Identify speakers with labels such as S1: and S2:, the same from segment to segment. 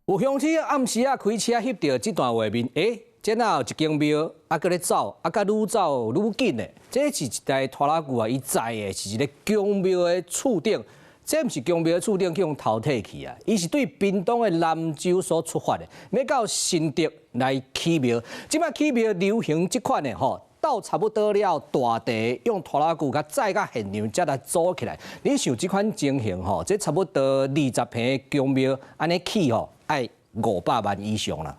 S1: 有鄉親暗時仔開車翕著這段畫面，欸，這哪有一間廟，啊，閣咧走，啊，閣愈走愈緊的。這是一台拖拉機啊，伊載的是一个宮廟的厝頂，這毋是宮廟的厝頂去予偷提去啊，伊是對屏東的南州所出發的，欲到新竹來起廟。這擺起廟流行這款的吼，鬥差不多了，大地用拖拉機共載到現場，才來組起來。你想這款情形吼，這差不多20坪的宮廟，按呢起吼，愛500萬以上啦。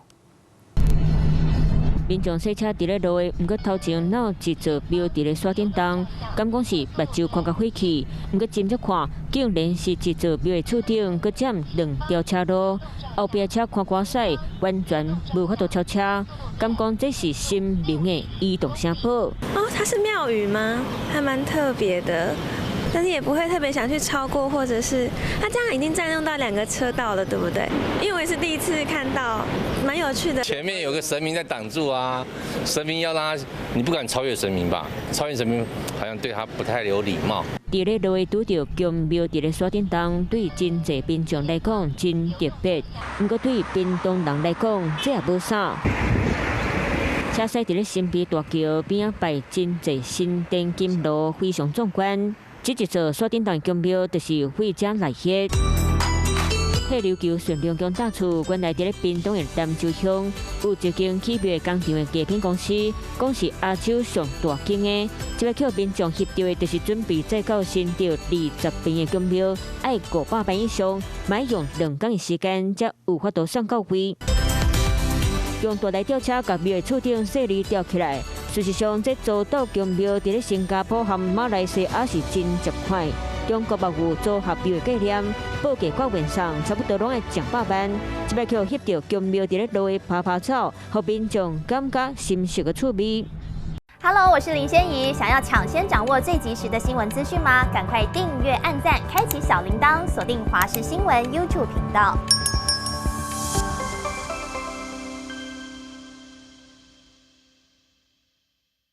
S2: 民眾駛車佇咧路的，毋過頭前哪有一座廟佇咧山頂動，敢講是目睭看甲火氣，毋過斟酌看，竟然是一座廟的厝頂，閣佔兩條車路，後壁車看歌屎，完全無法度超車，敢講這是神明的移動城堡？
S3: 哦，它是廟宇嗎？還蠻特別的。但是也不會特別想去超過，或者是它這樣已經佔用到兩個車道了，對不對？因為我也是第一次看到，蠻有趣的。
S4: 前面有個神明在擋住啊，神明要讓他，你不敢超越神明吧？超越神明好像對他不太有禮貌。
S2: 佇咧路的拄著宮廟佇咧山頂動，對真濟民眾來講真特別，毋過對屏東人來講，這也無啥。車駛佇咧新埤大橋邊仔擺真濟新電金爐，非常壯觀。這一座山頂洞宮廟就是為遮來翕。繫琉球順龍宮大厝，原來佇咧屏東的南州鄉，有一間起廟工廠的藝品公司，講是亞洲上大間的。這擺予民眾翕著的，就是準備載到新竹20坪的宮廟，愛500萬以上，嘛欲用2工的時間，才有法度送到位。用大台吊車共廟的厝頂細膩吊起來。事實上，這組鬥宮廟佇咧新加坡和馬來西亞是真濟款，中國嘛有組合廟的概念，報價較運送差不多攏愛上百萬。這擺予翕著宮廟佇咧路的趴趴走，予民眾感覺心熟的趣味。
S5: Hello，我是林仙怡，想要搶先掌握最及時的新聞資訊嗎？趕快訂閱、按讚、開啟小鈴鐺，鎖定華視新聞 YouTube 頻道。